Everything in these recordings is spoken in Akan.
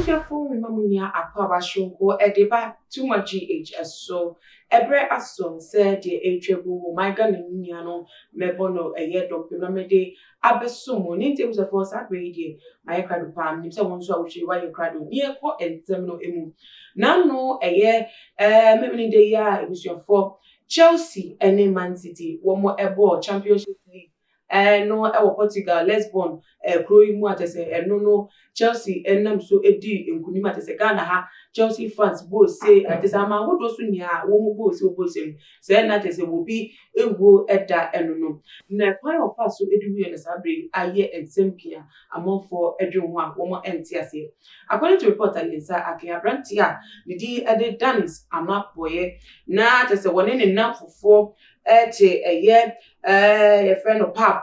Abusuafo, mema mo nyinaa akwaaba soronko de ba Tuma GH so. Ɛberɛ aso sɛ deɛ ɛretwa gu wɔ man Ghana mu nyinaa no, mɛbɔ no ɛyɛ dɔmpem na mede abɛso mo. Ne nti abusuafoɔ, saa berɛ yi deɛ mayɛ krado paa. Menim sɛ wo nso a wohwɛ yi woayɛ krado. Ne yɛkɔ nsɛm no mu. N'ano ɛyɛ Memene da yi a abusuafoɔ, Chelsea ne Man City wɔn ɛbɔɔ Championship League no ɛwɔ Portugal, Lisbon kuro yi mu a kyerɛ sɛ ɛno no Chelsea ɛnam so di nkunim a kyerɛ sɛ Ghana ha Chelsea fans bɔɔ se a kyerɛ sɛ aman ahodoɔ so nyinaa wɔn bɔɔ se wɔbɔɔ se no sɛ ɛna kyerɛ sɛ wɔbi ewuo ɛda ɛno no. Na kwan a ɔfa so de wuiɛ no, saa bere yi ayɛ nsɛm pii a amanfoɔ adwene ho a wɔn nte aseɛ. According to report a yɛn nsa aka, aberanteɛ a ne din de Dennis Amabɔyɛ na kyerɛ sɛ wɔne ne nnamfofoɔ ɛte ɛyɛ yɛfrɛ no pub,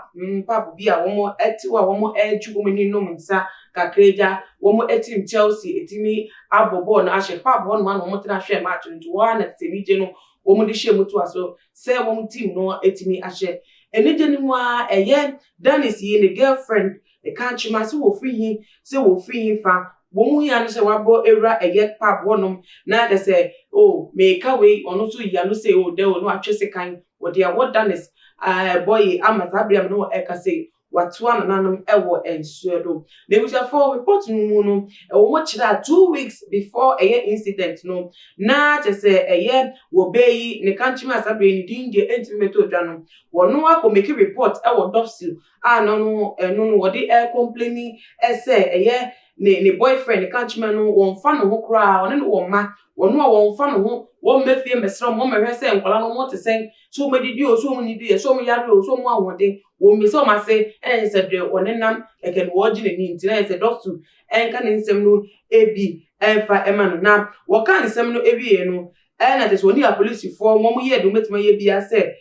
pub bi a wɔn ɛte hɔ a wɔn ɛregye wɔn ani nom nsa kakra gya wɔn team Chelsea etimi abɔ bɔɔl no ahyɛ pub hɔ nom a na wɔn tena hwɛ match no. Nti wɔn a na tete anigye no wɔn de hyɛ mu to so sɛ wɔn team no etimi ahyɛ. Anigye no mu a ɛyɛ Dennis yi ne girlfriend ɛka nkyema sɛ wɔfiri hi sɛ wɔfiri hi fa wɔn mu yia no sɛ wabɔ ewura ɛyɛ pub hɔnom na kyerɛ sɛ o mɛka wei, ɔno nso yi ano sɛ o dɛ o na watwe sekan wɔde awɔ Dennis bɔyi ama saa bere a no ɛka sɛ watoa nananom ɛwɔ nsuo do. Na ebusuafoɔ, report no mu no ɛwɔ mo kyerɛ a 2 weeks before ɛyɛ incident no na kyerɛ sɛ ɛyɛ wɔ bɛɛ yi ne kankyem a saa bere ne din deɛ ɛntumi mɛtɔ dwa no, wɔn akɔ make report ɛwɔ DOVVSU a no ɛno no wɔde ɛcomplaini ɛsɛ ɛyɛ ne boyfriend ne kankyem no wɔnfa ne ho koraa. Ɔne no wɔ mma, wɔn a wɔnfa ne ho, wɔn mma fie mmɛsrɛ wɔn, mmɛhwɛ sɛ nkwadaa no wɔn te sɛn, so wɔn adidi o, so wɔn nidi yɛ, so wɔn yare o, so wɔn ahoɔden wɔn mmesa wɔn ase. Ɛna yɛ sɛ deɛ ɔne nam ɛkɛ no wɔregye n'ani nti na yɛ sɛ DOVVSU ɛnka ne nsɛm no ebi ɛnfa ɛma no. Na wɔka nsɛm no ewie no, ɛna kyerɛ sɛ wɔne apolisifoɔ wɔn yɛ de wɔn bɛtumi ayɛ bia sɛ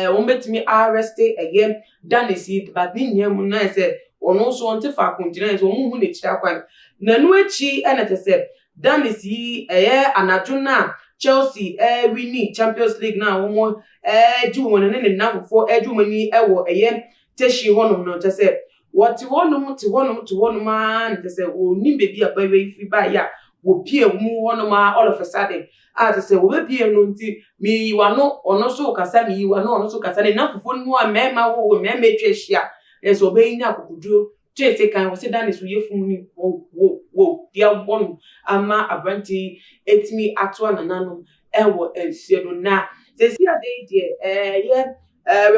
wɔn bɛtumi arrest ɛyɛ Dennis yi, but ne nyinaa mu no na yɛ sɛ ɔno nso ɔnte faako ngyina yɛ sɛ wɔn hu n'akyiri akwan. Na ɛno akyi ɛna kyerɛ sɛ Dennis yi ɛyɛ anadwo no a Chelsea ɛwin Champions League na wɔn ɛgye wɔn ne ne nnamfofoɔ ɛgye wɔn ani ɛwɔ ɛyɛ Teshie hɔnom no, kyerɛ sɛ wɔte hɔnom te hɔnom te hɔnom ara na kyerɛ sɛ wɔnim beebi a bɛyɛ yi firi baeɛ a wɔpie mu hɔnom a all of a sudden a kyerɛ sɛ wɔbɛpie no nti miyi wano, ɔno nso kasa, miyi wano, ɔno nso kasa. Ne nnamfofoɔ no mu a mmarima wɔ mmarima atwa ahyia ɛsɛ sɛ ɔbɛyi nya akokoduro kyerɛ sɛ kan wɔsɛ Dennis yɛ funu ni wo wo wo deɛ abɔ no ama aberante yi etumi ato nananom ɛwɔ nsuo no. Na sɛsi ade yi deɛ ɛyɛ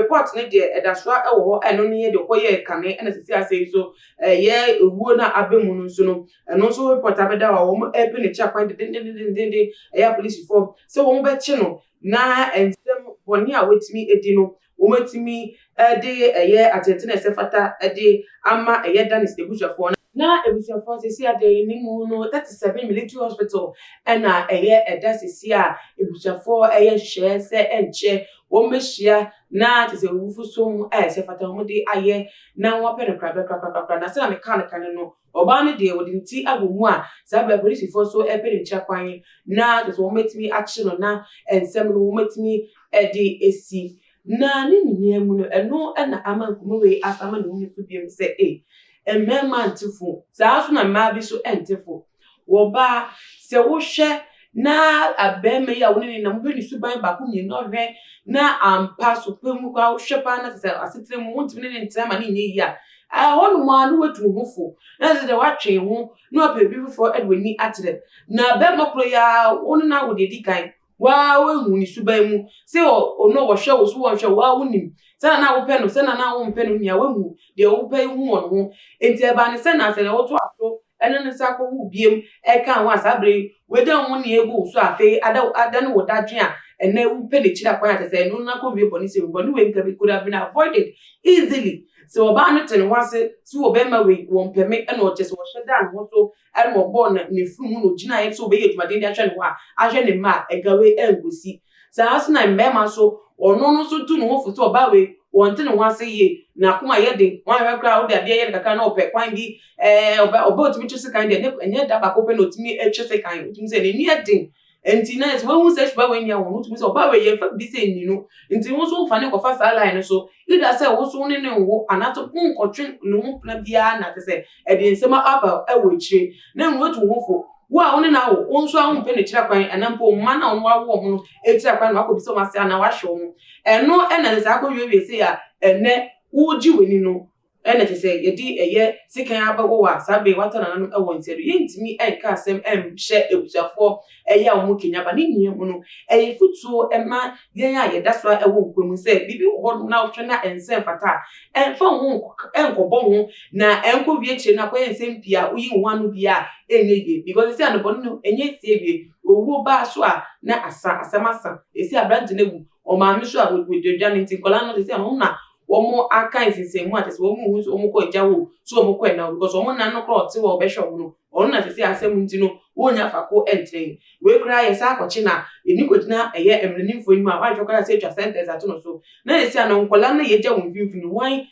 report ne deɛ ɛda so ɛwɔ hɔ. Ɛno ne yɛ deɛ ɔkɔyɛ kane ɛna sɛsi ase yi so ɛyɛ ewuo no a aba mu no nso no, ɛno nso report abɛda hɔ a wɔn ɛpɛ n'akyi akwan dendendendenden. Ɛyɛ apolisifoɔ sɛ wɔn bɛkye no na nsɛm bɔne a wɔatumi edi no, wɔn atumi ɛde ɛyɛ atɛntɛn a ɛsɛ fata ɛde ama ɛyɛ Dennis n'abusuafoɔ. Na abusuafoɔ, sisi ade yi ne mu no 37 Military Hospital ɛna ɛyɛ ɛda sisi a abusuafoɔ ɛyɛ nhyehyɛeɛ sɛ ɛnkyɛ wɔn bɛhyia na te sɛ owufo som a ɛsɛ fata wɔn de ayɛ na wɔapɛ no korabɛ korakora. Na sɛ na meka no kane no, ɔbaa no deɛ wɔde ne ti abɔ mu a saa bɛrɛ polisifoɔ nso ɛpɛ ne nkyɛn kwan na te sɛ wɔn bɛtumi akye no na nsɛm no wɔn bɛtumi ɛde esi. Na ne nyinaa mu no, ɛno ɛna ama nkɔmɔ wei asa ama ne ho so biom sɛ ee mmarima nte fo saa nso na mmaa bi nso nte fo. Wɔbaa sɛ wohwɛ na abɛɛma yi a wɔne ne nam, wohwɛ ne suban baako mmienu, ɔhwɛ na ampa so pɛ mu koraa, wohwɛ paa na sɛ asetena mu wontumi ne ne ntena ma ne nyɛ yie a, ɛhɔnom a na watu wo ho fo na sɛ woatwe ho na wapɛ biribi foforɔ de w'ani akyerɛ. Na bɛrima koro yi a wo ne no awo deɛ di kan waa woahu ne suban mu sɛ ɔno wɔhwɛ wo so wɔnhwɛ wo, waa wonim sɛna na wopɛ no, sɛna na wompɛ no nea woahu deɛ wopɛ hu wɔ ne ho. Nti ɛbaa ne sɛ na sɛ woto aso ɛne ne nsa akɔwo biem ɛka ho a, saa bere yi wagya wo ne egu wo so. Afei ada ada ne wɔ dadwen a ɛnɛ wopɛ n'akyiri akwan a kyerɛ sɛ ɛno na kɔwie bɔne sɛ bɔne wei nka bi could have been avoided easily sɛ ɔbaa no te ne ho ase sɛ wɔ bɛrima wei wɔn pɛme ɛna ɔkyɛ sɛ wɔhyɛ da ne ho so ɛna ɔbɔɔ ne funu mu na ogyina yɛ sɛ ɔbɛyɛ adwumaden de ahwɛ ne ho a ahwɛ ne mma a ɛnka wei ɛnkosi saa. So na mmarima nso ɔno no nso tu ne ho fo sɛ ɔbaa wei wɔnte ne ho ase yie na akoma yɛ den. Wɔn ahwɛ koraa wode adeɛ yɛ no kakra na ɔpɛ kwan bi ɔbɛ otumi twe sekan deɛ ɛnyɛ da baako pɛ na otumi atwe sekan, otumi sɛ n'ani yɛ den. Nti na sɛ woahu sɛ suba wei nni a wɔn wotumi sɛ ɔbaa wei yɛmfa biribi sɛ nni no. Nti wo nso mfa ne nkɔfa saa line no so. Either sɛ wo nso wo ne no nwo anaasɛ wonkɔtwe ne ho mpena biara na kyerɛ sɛ ɛde nsɛm aba wɔ akyire. Na mmom woatu wo ho fo. Wo a wo ne no awo, wo nso a wompɛ n'akyiri akwan anaa mpo wo mma no a ɔno wawo wɔn no akyiri akwan na wakɔbisa wɔn ase anaa wahwɛ wɔn. Ɛno na sɛ saa akɔwiewie sei a ɛnnɛ woregye w'ani no Ɛna kyerɛ sɛ yɛde ɛyɛ sekan abɛwɔ wo a saa bere yi woatɔ nananom wɔ nsa do. Yɛntumi nka asɛm nhyɛ abusuafoɔ ɛyɛ a wɔn kenya ba. Ne nyinaa mu no, ɛyɛ futuo ma yɛn a yɛda so ara wɔ nkwa mu sɛ biribi wɔ hɔ nom na wohwɛ na ɛnsɛ mfata a, ɛmfa wo ho nkɔbɔ ho na ɛnkɔwie akyire no akɔyɛ nsɛm pii a woyi wo ho ano bi a ɛnyɛ yie. Because seesei ano bɔne no ɛnyɛ sie wie. Owuo baa so a na asa, asɛm asa. Seesei aberante no awu, ɔmaame nso a wɔdwa no nti nkwadaa no seesei wɔn na wɔn aka nsensɛnmu a kyerɛ sɛ wɔn nhu sɛ wɔn kɔ agya hɔ o, sɛ wɔn kɔ ɛna hɔ because wɔn na no koraa ɔte hɔ a ɔbɛhwɛ wɔn no, ɔno na sɛsɛ asɛm nti no wɔnnya fako nkyerɛ yɛn. Wei koraa yɛ san akɔkye na yɛni kɔgyina ɛyɛ mmaranimfoɔ anim a wɔanhwɛ koraa sɛ atwa sentence ato no so. Na sɛsɛ ano nkwadaa no yɛgya wɔn mfimfini no hwan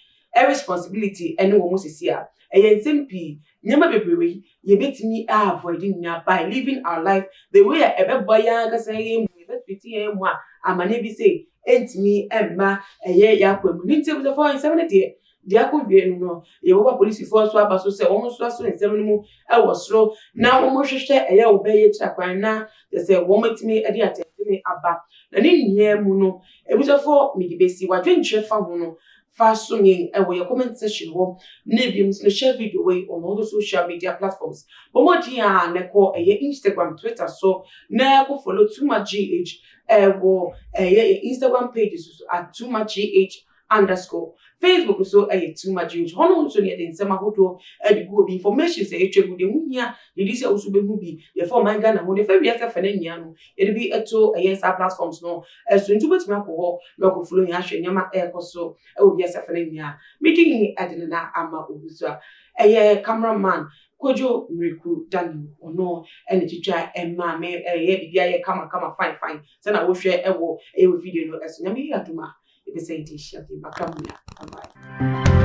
responsibility ɛne wɔn sɛsɛ a? Ɛyɛ nsɛm pii, nneɛma bebree wei yɛbɛtumi a avoid ne nyinaa by living our life the way a ɛbɛboa yɛn ankasa yɛn mu, yɛbɛfiti yɛn mu a amaneɛ bi sei ɛntumi mma ɛyɛ yɛn akwan mu. Ne nti abusuafoɔ nsɛm no deɛ, deɛ akɔwie no no, yɛbɛbɔ apolisifoɔ nso aba so sɛ wɔn nso aso nsɛm no mu wɔ soro na wɔhwehwɛ ɛyɛ wo bɛyɛ akyiri akwan na kyerɛ sɛ wɔatumi de atɛntene aba. Na ne nyinaa mu no, abusuafoɔ mede bɛsi w'adwenkyerɛ fa ho no fa som yɛn wɔ yɛn comment section hɔ na ebiom nso no share video wei on all the social media platforms. Bɔ mmɔden a na kɔ ɛyɛ Instagram, Twitter so na kɔ follow Too Much GH ɛwɔ ɛyɛ yɛn Instagram pages so at Too Much GH underscore. Facebook nso ɛyɛ Too Much GH. Hɔ no nso no yɛde nsɛm ahodoɔ ɛde gu obi information sɛ ɛtwa gu deɛ ho hia deɛ sɛ wo nso bɛhu bi deɛ ɛfa ɔman Ghana ho deɛ ɛfa wiase afa no nyinaa no yɛde bi ɛto ɛyɛ saa platforms no ɛso nti wobɛtumi akɔ hɔ na wakɔ follow yɛn ahwɛ nneɛma ɛrekɔ so ɛwɔ wiase afa no nyinaa. Medin ɛde Nana Ama Owusu a ɛyɛ cameraman Kojo Miriku Daniel ɔno ɛna twitwa ɛma me ɛyɛ biribi ayɛ kama kama fine fine sɛna wohwɛ ɛwɔ ɛyɛ wɔ video no ɛso. Nyame yɛ adom a yɛbɛsɛ yɛde ahyia bio. Makra mu nyinaa. Bye bye.